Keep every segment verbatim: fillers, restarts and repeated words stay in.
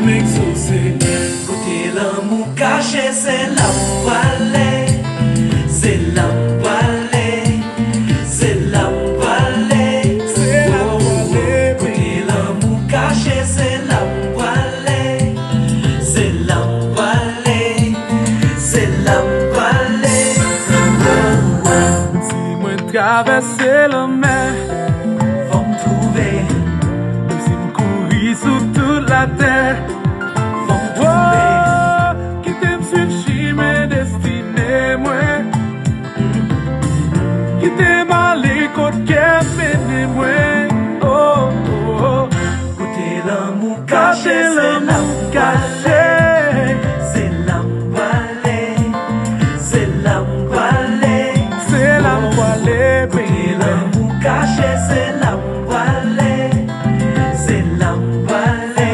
M egzose. Kote lanmou kache, se la m prale. Se la m prale. Se la m prale. Se la m prale. Kote lanmou kache, se la m prale. Se la m prale. Se la m prale. Si mwen travèse lanmè, fò m twouve. Menm si m kouri sou tout latè, fò m twouve. Oh, kite m swiv chimen destine mwen. Kite m ale kot kè mennen mwen. Oh, oh, oh. Kote lanmou kache, se la m kache. Se la m prale. Se la m prale. Se la m prale, baby. Kote lanmou kache, se la m prale. Se la m prale.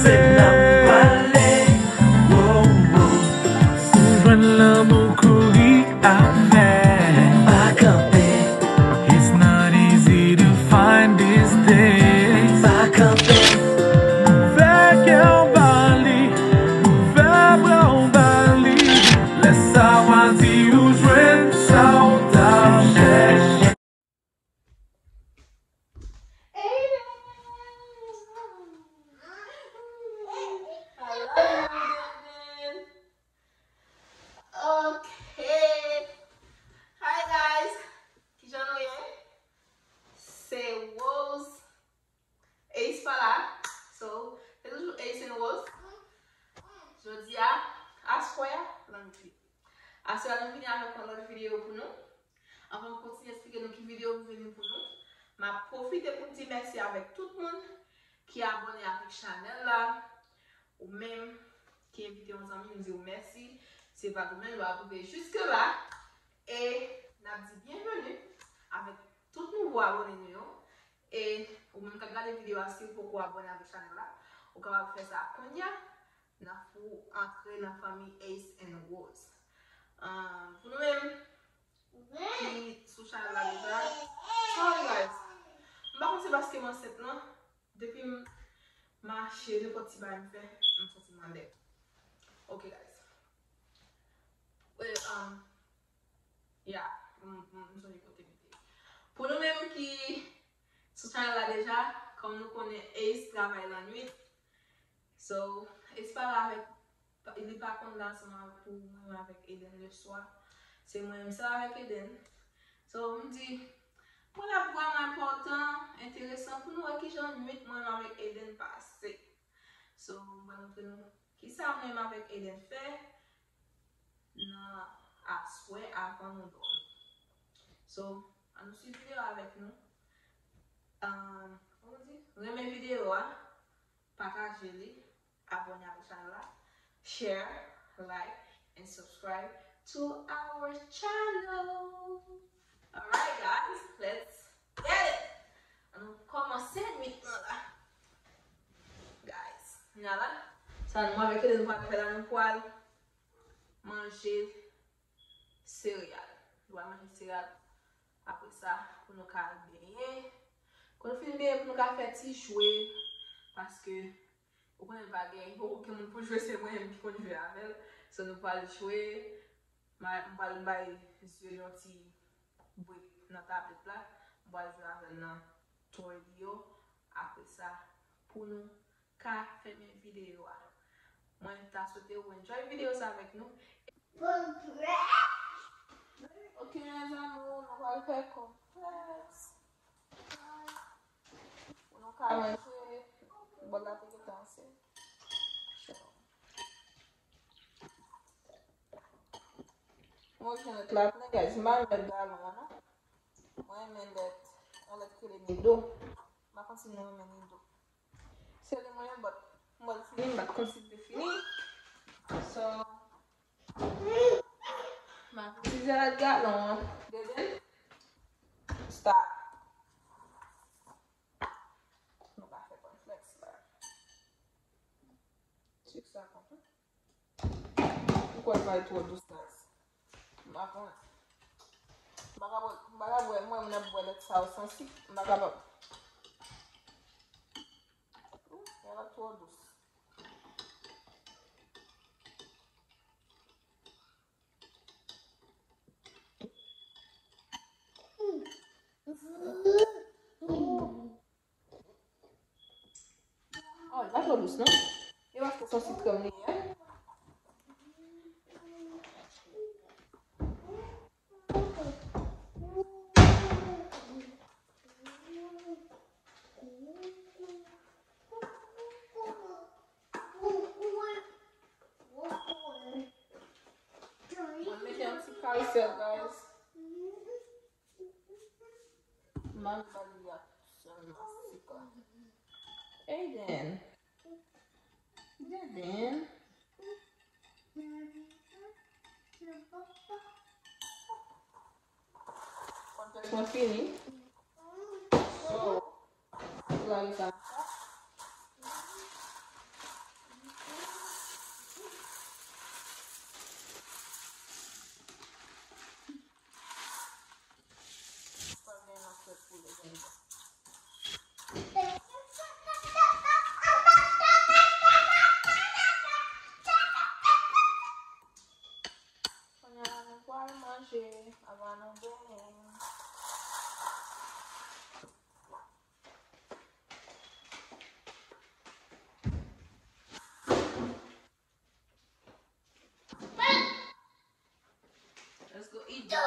Se la m prale. Oh, oh. Si w jwenn lanmou, kouri avè. Pa kanpe. It's not easy to find these days. Pa kanpe. Ouvè kè w ba li, ouvè bra w ba li. Lè sa w a di ou jwenn sa w t ap chèche. Hello, Aiden. Ok. Hi, guys. Kijan nou ye? Se Rose. Ace pa la. So, se toujou Ace and Rose. Jodi a, aswè a, lannwit. Aswè a, nou vini avèk yon lòt videyo pou nou. Anvan m kontinye eksplike nou ki videyo m vini pou nou, m ap pwofite pou m di mèsi avèk tout moun ki abòne avèk chanèl la. Ou menm ki envite yon zanmi, m di w mèsi. Se pa ou menm, nou ap rive jiske la. E n ap di byenveni avèk tout nouvo abòne nou yo. E ou menm k ap gade videyo a, si w poko abòne avèk chanèl la, ou kapab fè sa kounye a. N ap fè w antre nan fanmi Ace and Rose. Ahn, pou nou menm ki sou chanèl la deja, sorry guys, m pa konn se paske m ansent lan, depi m mache, nenpòt ti bagay m fè, m santi m anlè. Ok guys. Well, um, yeah, m, m, m sonje kote m te. Pou nou menm ki sou chanèl la deja, kòm nou konnen Ace travay lannwit. So, Ace pa la avèk, li pa konn la ansanm avèk, pou mwen menm avèk Aiden leswa. Se mwen menm sèl avèk Aiden. So, m di, mwen la vrèman enpòtan, enteresan pou nou wè kijan nwit mwen menm avèk Aiden pase. So, m pral montre nou kisa mwen menm avèk Aiden fè nan aswè avan nou dòmi. So, ann nou swiv videyo avèk nou. Um, kòman di? Renmen videyo a, pataje li, abòne avèk chanèl la, share, like, and subscribe to our channel. Alright, guys, let's get it! Ann nou kòmanse nwit lan la. Guys, nou la, sa nou avèk Aiden pral fè la, nou pral manje sereyal. Nou pral manje sereyal. Apre sa, pou nou ka al benyen. Pou nou fin benyen, pou nou ka fè ti jwe. Paske, ou konnen pa gen, poko gen moun pou jwe, se mwen menm ki konn jwe avè l. So, nou pral jwe. M pral bay zye yon ti brek nan tablèt la. M pral jwe avè l nan toy li yo. Apre sa, pou nou ka fèmen videyo a. Mwen ta swete ou enjoy videyo sa avèk nou. Ok, mezanmi, nou pral fè konplèks. Pou nou ka manje, bòl la te gentan sèvi. Mwen gen lèt la plen, guys. M pa renmen lèt galon an, non. Mwen renmen lèt, yon lèt ki rele Nido. M pa konn si nou renmen Nido. Se li mwen, but m wè l fini, m pa t konn si l te fini. So, m ap itilize lèt galon an. Deden, stop. Nou ka fè kònflèks la. Sik sa kontan. M kwè l bay twò dous, guys. M pa konnen. M pa ka bwè, m pa ka bwè, mwen, moun ap bwè lèt sa yo san sik. M pa kapab. Ooh, sa va twò dous. twò dous, non? E paske se yon sik krèm li ye. Mwen mete yon ti kal sèl, guys. M al ba li a sèlman sik la. Aiden. Aiden. Kontèks mwen fini. So, Larissa. Kounye a la nou pral manje, anvan nou benyen. Let's go eat, Dad.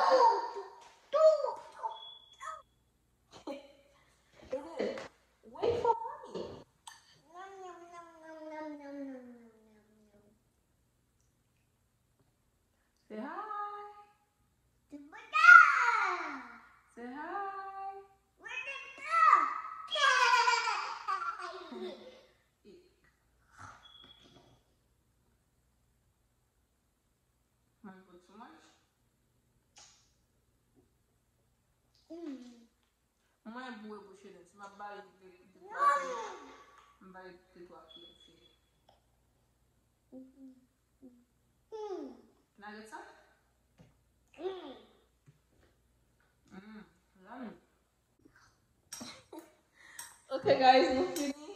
Wait for mommy. Say hi. Say hi. Mwen pran too much. Mwen boure bouch Eden. Si m ap bale de, de twa pye, m bale de twa pye m fini. Nugget sa? Mm, yummy. Ok, guys, nou fini.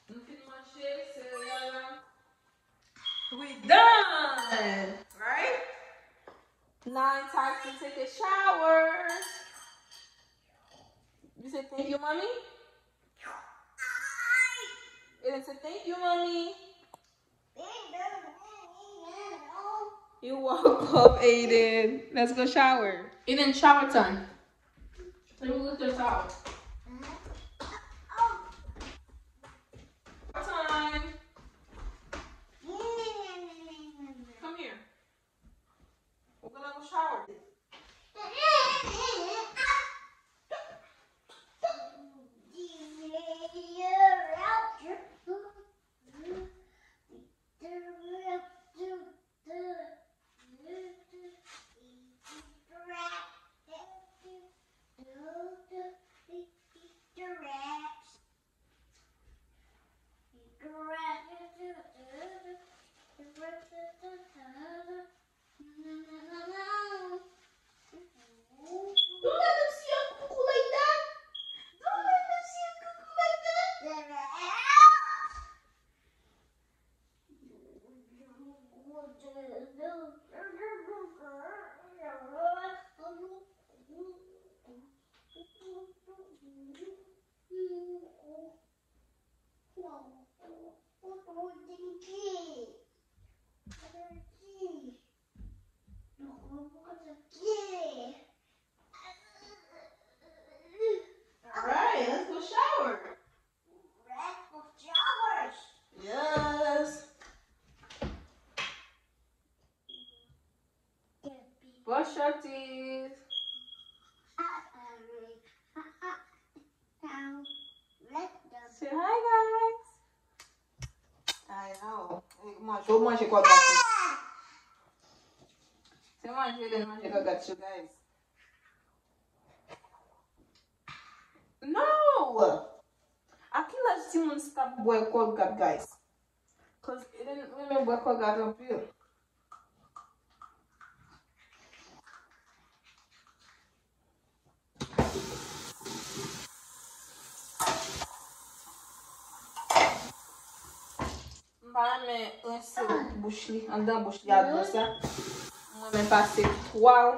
Nou fin manje sereyal la. We done, right? Now it's time to take a shower. You say thank you, mommy. Eden say thank you, mommy. You woke up, Eden. Let's go shower. Eden, shower time. Let me look your towel. Time. Come here. We're gonna go shower. Don't let them see your cuckoo like that. Don't let them see your cuckoo like that. Alright, let's go shower. Let's go showers. Yes. Brush your teeth. Say hi, guys. I know. Manje, ou manje Colgate. Se manje, li manje Colgate, so, guys. No! A ki laj timoun stop bwè Colgate, guys? 'Cause Eden renmen bwè Colgate anpil. M pa renmen rense bouch li, anndan bouch li ak dlo sa. M renmen pase twal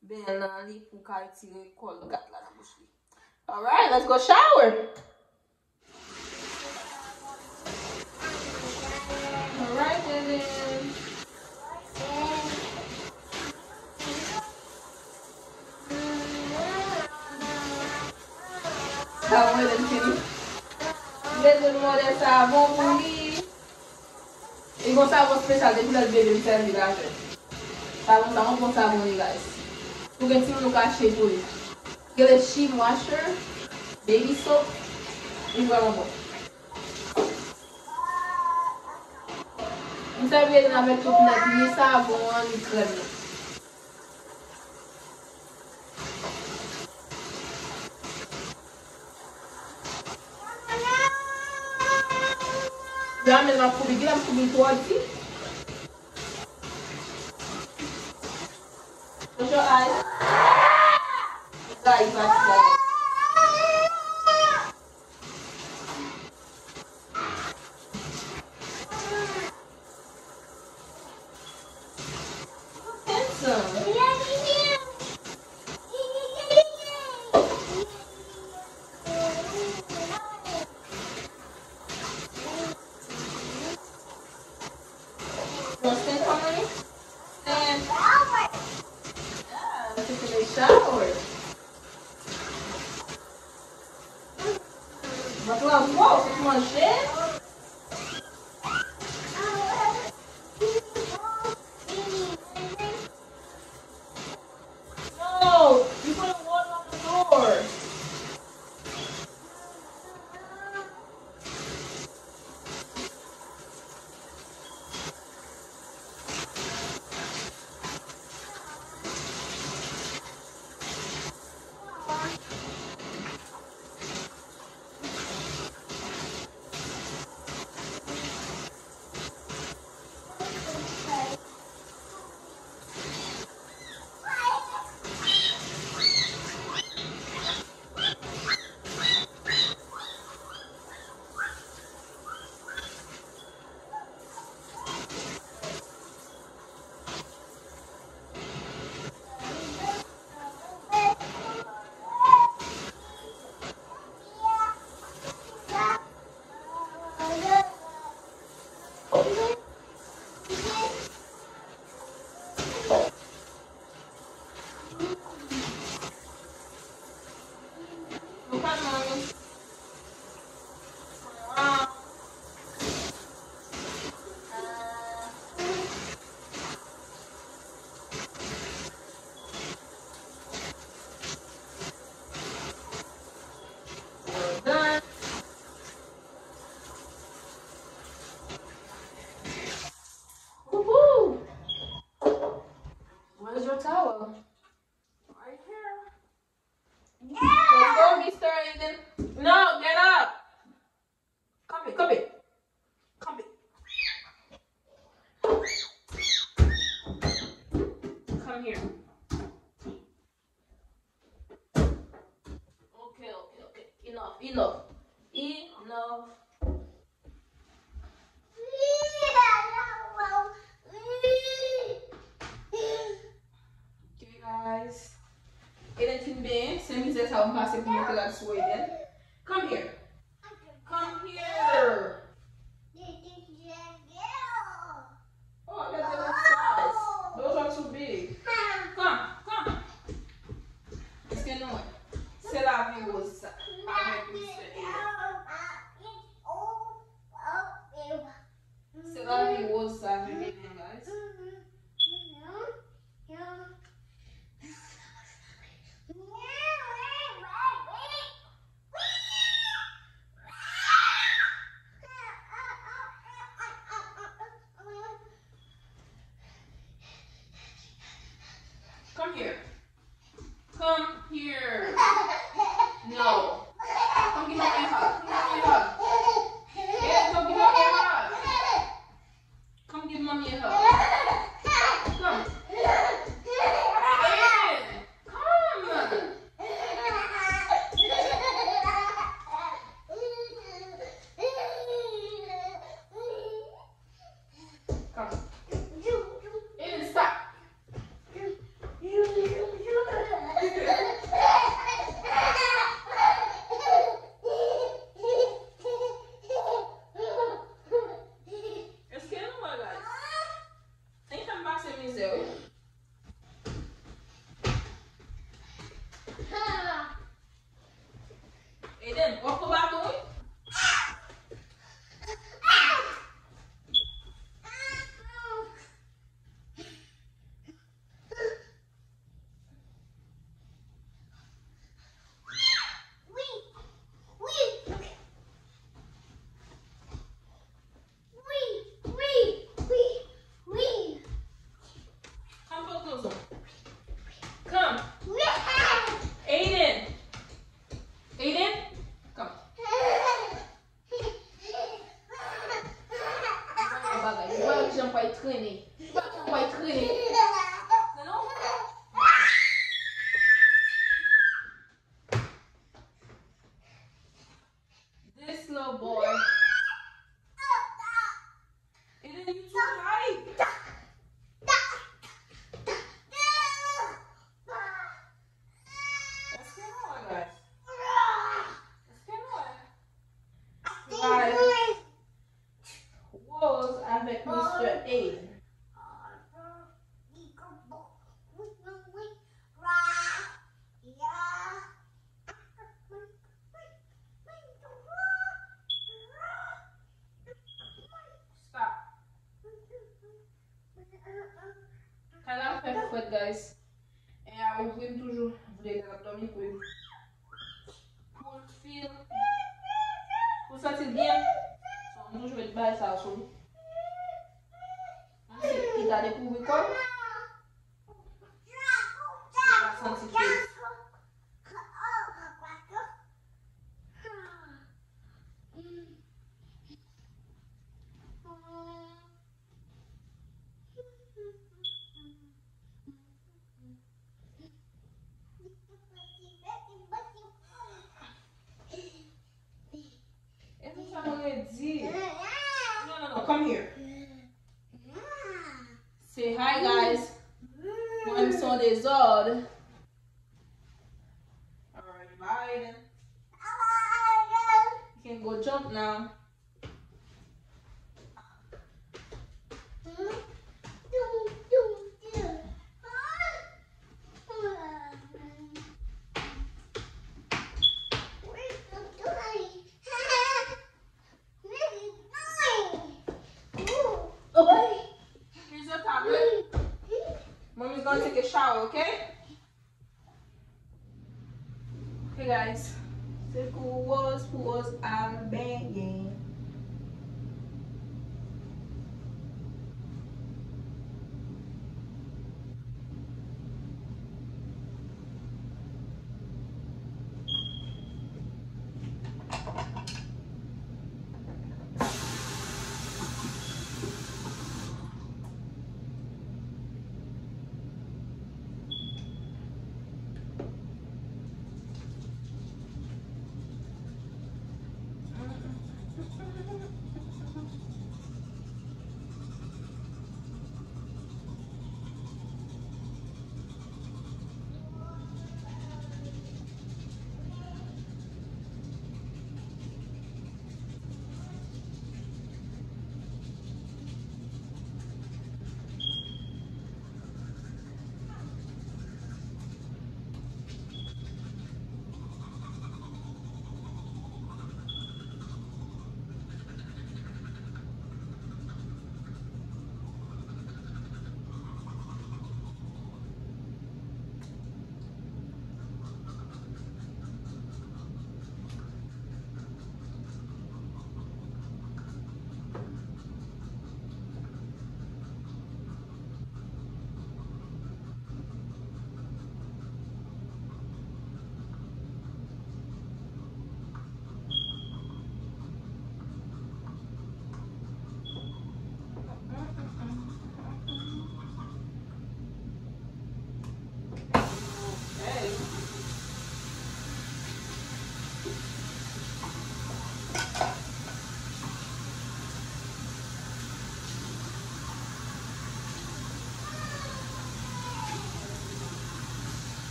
benyen nan li pou ka retire Colgate la nan bouch li. Alright, let's go shower. Bezwen nou mòde savon pou li. Li gon savon espesyal, depi lè l bebe, m sèvi l avè l. Savon sa, yon bon savon li, guys. Pou gen timoun ou ka achte pou li. Rele She Washer, Baby Soap, li vrèman bon. M sèvi l avèk tout nèt, ni savon an, ni krèm nan. Jamel, m ap koubi, gade m koubi l twò di. Close your eyes. Guys, guys, guys. Don't spend time on it. Stand. Yeah, taking a shower. Mwen pran gwo, se pou manje. No, you put a water on the floor. Woohoo! Where's your towel? Right here. Let's go, Mister Aiden. No, get up. Come here, come here. Come here. Come here. Okay, okay, okay. Enough, enough. Enough. Okay, guys. Aiden fin benyen. Se mizè sa yo m pase pou mete rad sou Aiden. Come here. Come here. Oh, I got the wrong size. Those are too big. Come, come. Èske nou wè? Se lavi woz sa. Avèk Mister Aiden. Se lavi woz sa avèk Aiden, guys. Jan pral trennen. Ou pa jan pral trennen. Non, non. This little boy. And then you too high. Est-ce que nou wè, guys? Est-ce que nou wè? Guys, Rose avèk Mister Aiden. Stop. Kay la fè frèt, guys. E a ouvri m toujou. Vle l ap dòmi pou, pou l feel, pou l santi l byen. So, m toujou met bagay sa sou li. Menm si li ta dekouvri kò l, li pa santi fèt. E nou sa nou redi. Non, non, non, come here. Say hi, guys. Mwen m son dezòd. Alright, bye then. You can go jump now. Here's your tablet. Mommy's gonna take a shower, okay? Ok, guys. Se pou Rose, pou Rose al benyen.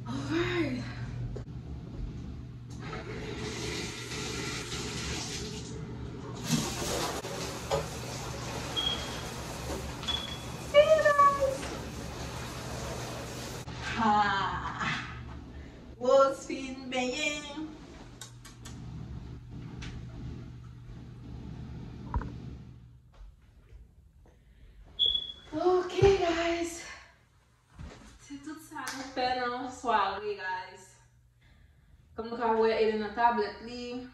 Alright. See you guys. Ha! Rose fin benyen. Ok, guys. Se tout sa nou fè nan yon sware, guys. Kòm nou ka wè, Eden nan tablèt li.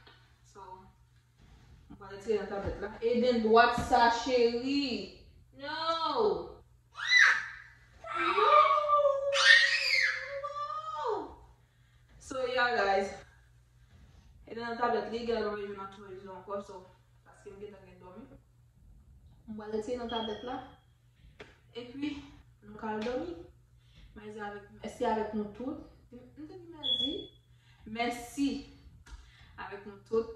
So, mwen pral retire nan tablèt la. Eden, dwat sa, cheri. No! No! No! So, yeah, guys. nan tablèt li, gen lè m pa vle jwe nan televizyon ankò, so, paske m gentan gen dòmi. M pral retire nan tablèt la. Epi, nou ka al dòmi. Mèsi avèk, mèsi avèk nou tout. M te di mèsi. Mèsi avèk nou tout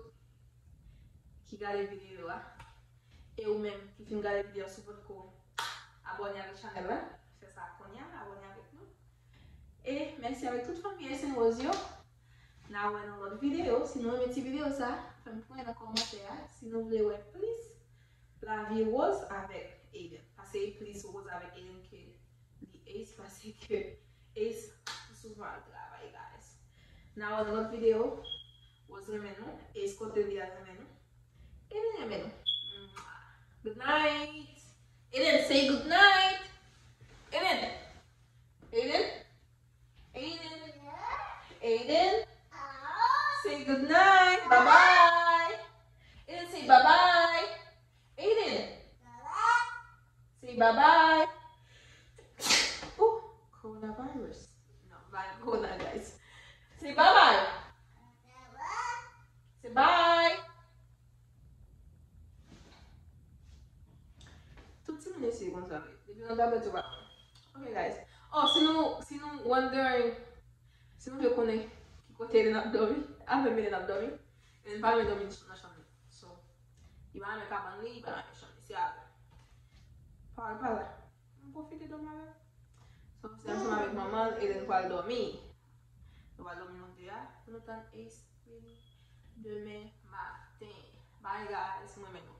ki gade videyo a. E ou menm ki fin gade videyo a, si w potko abòne avèk chanèl la, fè sa kounye a, abòne avèk nou. E mèsi avèk tout fanmi S N Rose yo. N a wè nan lòt videyo. Si nou renmen ti videyo sa, fè m konnen nan kòmantè a. Si nou vle wè plis lavi Rose avèk Aiden. Paske li plis Rose avèk Aiden ke li Ace, paske Ace souvan al travay, guys. N a wè nan lòt videyo. Rose renmen nou. Ace kote li al renmen nou. Aiden renmen nou. Good night. Aiden, say good night. Aiden. Aiden. Aiden. Aiden. Say good night. Bye bye. Aiden, say bye bye. Aiden. Say bye bye. Ooh, coronavirus. No, bye, corona, guys. Say bye bye. Say bye. Tout timoun isi konsa, wi. Depi nan tablèt yo pa. Ok, guys. Oh, si nou, si nou wondering, si nou vle konnen ki kote Eden ap dòmi, avè m Eden ap dòmi. Eden pa renmen dòmi nan chanm li. So, li pa renmen kabann li, li pa renmen chanm li. Se avè m. Pa, pa la. M pwofite dòmi avè l. So, se ansanm avèk manman l, Eden pral dòmi. Nou pral dòmi nou de a, pou nou tann Ace vini demen maten. Bye guys, mwen renmen nou.